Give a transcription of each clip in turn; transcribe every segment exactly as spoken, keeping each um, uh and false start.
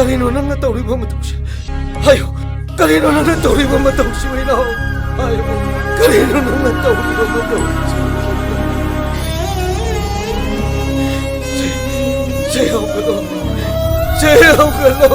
ꯀꯔꯤꯅꯣ ꯅꯪꯅ ꯇꯧꯔꯤꯕ ꯃꯇꯧꯁꯦ? ꯍꯥꯏꯌꯨ, ꯀꯔꯤꯅꯣ ꯅꯪꯅ ꯇꯧꯔꯤꯕ ꯃꯇꯧꯁꯤꯕꯣ, ꯏꯅꯥꯎ? ꯍꯥꯏꯌꯨ, ꯀꯔꯤꯅꯣ ꯅꯪꯅ ꯇꯧꯔꯤꯕ ꯃꯇꯧꯁꯤꯕꯣ? ꯆꯦ, ꯆꯦ ꯍꯧꯒꯠꯂꯣ, ꯆꯦ ꯍꯧꯒꯠꯂꯣ꯫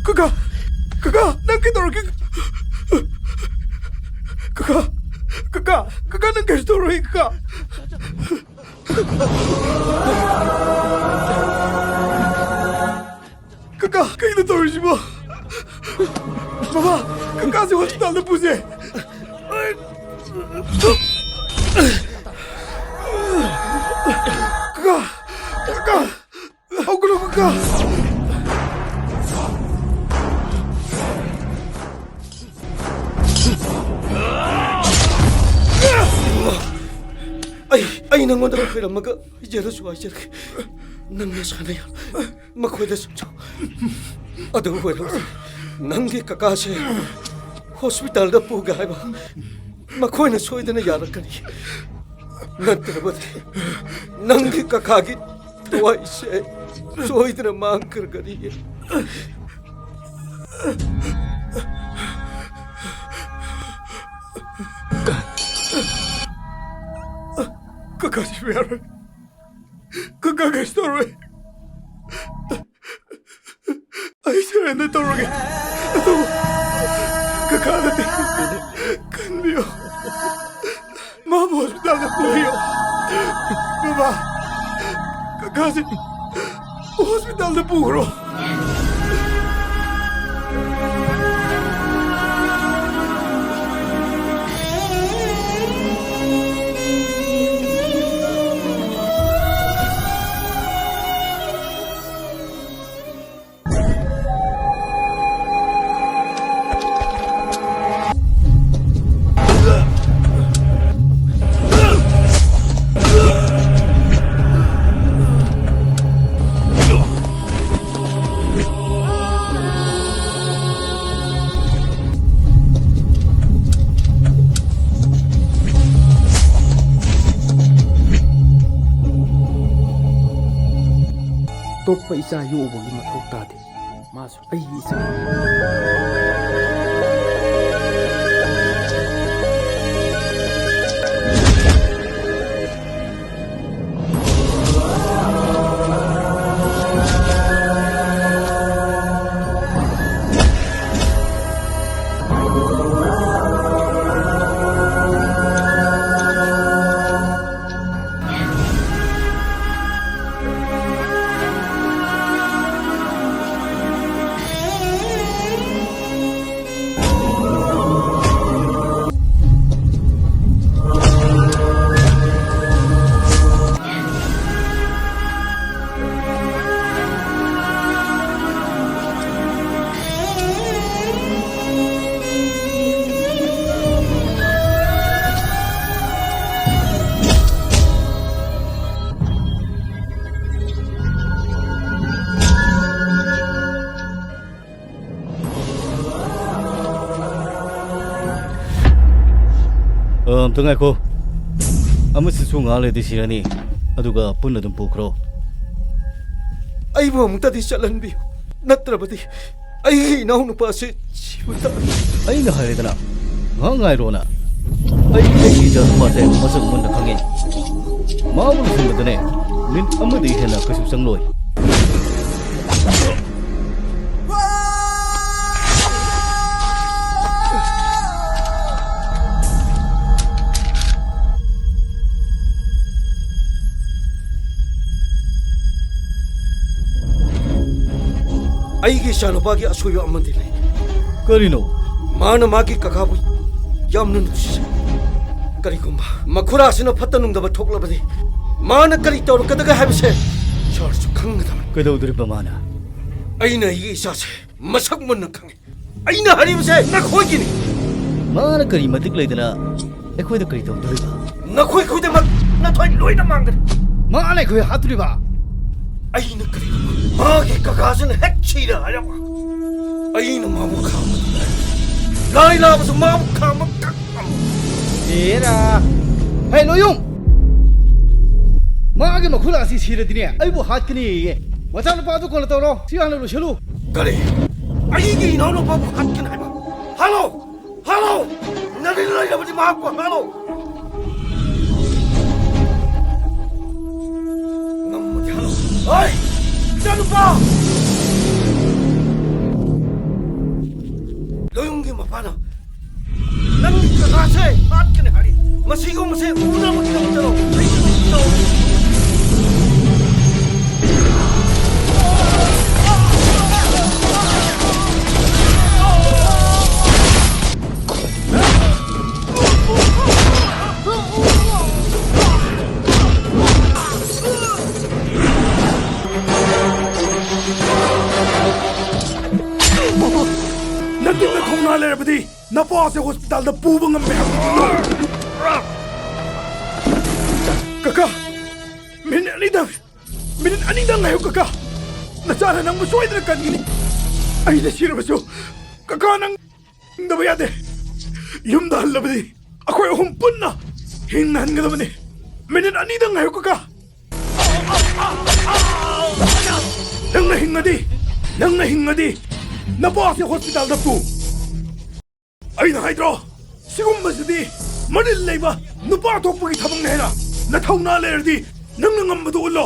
ꯀꯀꯥ! ꯀꯀꯥ! ꯅꯪ ꯀꯩꯗꯧꯔꯒꯦ? ꯀꯀꯥ! ꯀꯀꯥ! ꯀꯀꯥ, ꯅꯪ ꯀꯩꯁꯨ ꯇꯧꯔꯣꯏ, ꯀꯀꯥ! ꯀꯀꯥ, ꯀꯩꯅꯣ ꯇꯧꯔꯤꯁꯤꯕꯣ? ꯃꯃꯥ, ꯀꯀꯥꯁꯦ ꯍꯣꯁꯄꯤꯇꯥꯜꯗ ꯄꯨꯁꯦ꯫ ꯀꯀꯥ, ꯀꯀꯥ, ꯍꯧꯒꯠꯂꯣ, ꯀꯀꯥ꯫ ꯑꯩ, ꯑꯩ ꯅꯉꯣꯟꯗ ꯈꯣꯏꯔꯝꯃꯒ ꯍꯥꯏꯖꯔꯁꯨ ꯍꯥꯏꯖꯔꯒꯦ꯫ ꯅꯪ ꯅꯁꯥꯅ ꯌꯥꯔꯣꯏ꯫ ꯃꯈꯣꯏꯗ ꯆꯠꯆꯧ꯫ ꯑꯗꯨ ꯑꯣꯏꯔꯕꯗꯤ ꯅꯪꯒꯤ ꯀꯀꯥꯁꯦ ꯍꯣꯁꯄꯤꯇꯥꯜꯗ ꯄꯨꯒꯦ ꯍꯥꯏꯕ ꯃꯈꯣꯏꯅ ꯁꯣꯏꯗꯅ ꯌꯥꯔꯛꯀꯅꯤ꯫ ꯅꯠꯇ꯭ꯔꯕꯗꯤ ꯅꯪꯒꯤ ꯀꯀꯥꯒꯤ ꯊꯋꯥꯏꯁꯦ ꯁꯣꯏꯗꯅ ꯃꯥꯡꯈ꯭ꯔꯒꯅꯤ꯫ ꯀꯀꯥ ꯁꯤꯕ ꯌꯥꯔꯣꯏ꯫ ꯀꯀꯥ ꯀꯩꯁꯨ ꯇꯧꯔꯣꯏ꯫ ꯑꯩ ꯁꯔꯦꯟꯗꯔ ꯇꯧꯔꯒꯦ꯫ ꯑꯗꯨꯕꯨ ꯀꯀꯥꯗꯗꯤ ꯀꯟꯕꯤꯌꯨ꯫ ꯃꯥꯕꯨ ꯍꯣꯁꯄꯤꯇꯥꯜꯗ ꯄꯨꯕꯤꯌꯨ꯫ ꯕꯕꯥ, ꯀꯀꯥꯁꯦ ꯍꯣꯁꯄꯤꯇꯥꯜꯗ ꯄꯨꯈ꯭ꯔꯣ꯫ ꯑꯇꯣꯞꯄ ꯏꯆꯥ ꯌꯣꯛꯎꯕꯒꯤ ꯃꯊꯧ ꯇꯥꯗꯦ꯫ ꯃꯥꯁꯨ ꯑꯩꯒꯤ ꯏꯆꯥ꯫ ꯑ, ꯑꯝꯇ ꯉꯥꯏꯈꯣ꯫ ꯑꯃꯁꯤꯁꯨ ꯉꯥꯏꯍꯥꯛ ꯂꯩꯔꯗꯤ ꯁꯤꯔꯅꯤ꯫ ꯑꯗꯨꯒ ꯄꯨꯟꯅ ꯑꯗꯨꯝ ꯄꯨꯈ꯭ꯔꯣ꯫ ꯑꯩꯕꯨ ꯑꯃꯨꯛꯇꯗꯤ ꯆꯠꯍꯟꯕꯤꯌꯨ, ꯅꯠꯇ꯭ꯔꯕꯗꯤ ꯑꯩꯒꯤ ꯏꯅꯥꯎꯅꯨꯄꯥꯁꯤ ꯁꯤꯕ ꯇꯥꯔꯦ꯫ ꯑꯩꯅ ꯍꯥꯏꯔꯦꯗꯅ, ꯉꯥꯏꯍꯥꯛ ꯉꯥꯏꯔꯣꯅ꯫ ꯑꯩ ꯑꯩꯒꯤ ꯏꯆꯥꯅꯨꯄꯥꯁꯦ ꯃꯁꯛ ꯃꯨꯟꯅ ꯈꯪꯉꯤ꯫ ꯃꯥꯕꯨ ꯂꯣꯏꯁꯤꯟꯕꯗꯅꯦ, ꯃꯤꯅꯤꯠ ꯑꯃꯗꯒꯤ ꯍꯦꯟꯅ ꯀꯩꯁꯨ ꯆꯪꯂꯣꯏ꯫ ꯑꯩꯒꯤ ꯏꯆꯥꯅꯨꯄꯥꯒꯤ ꯑꯁꯣꯏꯕ ꯑꯃꯗꯤ ꯂꯩ꯫ ꯀꯔꯤꯅꯣ? ꯃꯥꯅ ꯃꯥꯒꯤ ꯀꯀꯥꯕꯨ ꯌꯥꯝꯅ ꯅꯨꯡꯁꯤꯖꯩ꯫ ꯀꯔꯤꯒꯨꯝꯕ ꯃꯈꯨꯔꯥꯁꯤꯅ ꯐꯠꯇ ꯅꯨꯡꯗꯕ ꯊꯣꯛꯂꯕꯗꯤ ꯃꯥꯅ ꯀꯔꯤ ꯇꯧꯔꯛꯀꯗꯒꯦ ꯍꯥꯏꯕꯁꯦ ꯁꯥꯔꯁꯨ ꯈꯪꯒꯗꯕꯅꯤ꯫ ꯀꯩꯗꯧꯗꯣꯔꯤꯕ ꯃꯥꯅ? ꯑꯩꯅ ꯑꯩꯒꯤ ꯏꯆꯥꯁꯦ ꯃꯁꯛ ꯃꯨꯟꯅ ꯈꯪꯏ꯫ ꯑꯩꯅ ꯍꯥꯏꯔꯤꯕꯁꯦ ꯅꯈꯣꯏꯒꯤꯅꯤ꯫ ꯃꯥꯅ ꯀꯔꯤ ꯃꯇꯤꯛ ꯂꯩꯗꯅ ꯑꯩꯈꯣꯏꯗ ꯀꯔꯤ ꯇꯧꯗꯣꯔꯤꯕ? ꯅꯈꯣꯏ ꯈꯨꯗꯤꯡꯃꯛ ꯅꯊꯣꯏ ꯂꯣꯏꯅ ꯃꯥꯡꯒꯅꯤ꯫ ꯃꯥꯅ ꯑꯩꯈꯣꯏ ꯍꯥꯠꯇꯣꯔꯤꯕ? ꯑꯩꯅ ꯀꯔꯤ? ꯃꯥꯒꯤ ꯀꯀꯥꯁꯤꯅ ꯍꯦꯛ ꯁꯤꯔꯦ ꯍꯥꯏꯔꯕ ꯑꯩꯅ ꯃꯥꯕꯨ ꯈꯥꯝꯕ꯫ ꯂꯥꯏ ꯂꯥꯕꯁꯨ ꯃꯥꯕꯨ ꯈꯥꯝꯕ ꯀꯛ ꯉꯝꯃꯣꯏ꯫ ꯑꯦꯔꯥ! ꯍꯦ, ꯂꯣꯌꯨꯝ! ꯃꯥꯒꯤ ꯃꯈꯨꯠ ꯑꯁꯤ ꯁꯤꯔꯗꯤꯅꯦ, ꯑꯩꯕꯨ ꯍꯥꯠꯀꯅꯤꯌꯦ꯫ ꯃꯆꯥꯅꯨꯄꯥꯗꯨ ꯀꯣꯟꯅ ꯇꯧꯔꯣ꯫ ꯁꯤ ꯍꯥꯟꯅ ꯂꯣꯏꯁꯤꯜꯂꯨ꯫ ꯀꯔꯤ? ꯑꯩꯒꯤ ꯏꯅꯥꯎꯅꯨꯄꯥꯕꯨ ꯍꯥꯠꯀꯅꯤ ꯍꯥꯏꯕ? ꯍꯥꯠꯂꯣ! ꯍꯥꯠꯂꯣ! ꯅꯗꯤꯜ ꯂꯩꯔꯕꯗꯤ ꯃꯍꯥꯛꯄꯨ ꯍꯥꯠꯂꯣ! ꯉꯝꯃꯗꯤ ꯍꯥꯠꯂꯣ꯫ ꯍꯣꯏ! ꯏꯆꯥꯅꯨꯄꯥ! ꯂꯣꯌꯨꯝꯒꯤ ꯃꯄꯥꯅ ꯅꯪꯒꯤ ꯀꯀꯥꯁꯦ ꯍꯥꯠꯀꯅꯤ ꯍꯥꯏꯔꯤ꯫ ꯃꯁꯤꯒꯨꯝꯕꯁꯦ ꯎꯅꯕꯒꯤꯗꯃꯛꯇꯔꯣ? ꯑꯩꯒꯤꯗꯃꯛꯇꯔꯣ? ꯅꯇꯤꯟꯅ ꯊꯧꯅꯥ ꯂꯩꯔꯕꯗꯤ ꯅꯄꯥꯁꯦ ꯍꯣꯁꯄꯤꯇꯥꯜꯗ ꯄꯨꯕ ꯉꯝꯃꯦ ꯍꯥꯏꯕꯗꯨ ꯂꯣꯏ꯫ ꯀꯀꯥ, ꯃꯤꯅꯤꯠ ꯑꯅꯤꯗꯪ, ꯃꯤꯅꯤꯠ ꯑꯅꯤꯗꯪ ꯉꯥꯏꯌꯨ ꯀꯀꯥ꯫ ꯅꯆꯥꯅ ꯅꯪꯕꯨ ꯁꯣꯏꯗꯅ ꯀꯟꯒꯅꯤ꯫ ꯑꯩꯅ ꯁꯤꯔꯕꯁꯨ ꯀꯀꯥ ꯅꯪ ꯍꯤꯡꯗꯕ ꯌꯥꯗꯦ꯫ ꯌꯨꯝꯗ ꯍꯜꯂꯕꯗꯤ ꯑꯩꯈꯣꯏ ꯑꯍꯨꯝ ꯄꯨꯟꯅ ꯍꯤꯡꯅ ꯍꯟꯒꯗꯕꯅꯤ꯫ ꯃꯤꯅꯤꯠ ꯑꯅꯤꯗꯪ ꯉꯥꯏꯌꯨ ꯀꯀꯥ꯫ ꯅꯪꯅ ꯍꯤꯡꯉꯗꯤ, ꯅꯪꯅ ꯍꯤꯡꯉꯗꯤ ꯅꯄꯥꯁꯦ ꯍꯣꯁꯄꯤꯇꯥꯜꯗ ꯄꯨ꯫ ꯑꯩꯅ ꯍꯥꯏꯗ꯭ꯔꯣ, ꯁꯤꯒꯨꯝꯕꯁꯤꯗꯤ ꯃꯔꯤꯜ ꯂꯩꯕ ꯅꯨꯄꯥ ꯊꯣꯛꯄꯒꯤ ꯊꯕꯛꯅꯦ ꯍꯥꯏꯅ꯫ ꯅꯊꯧꯅꯥ ꯂꯩꯔꯗꯤ ꯅꯪꯅ ꯉꯝꯕꯗꯨ ꯎꯠꯂꯣ꯫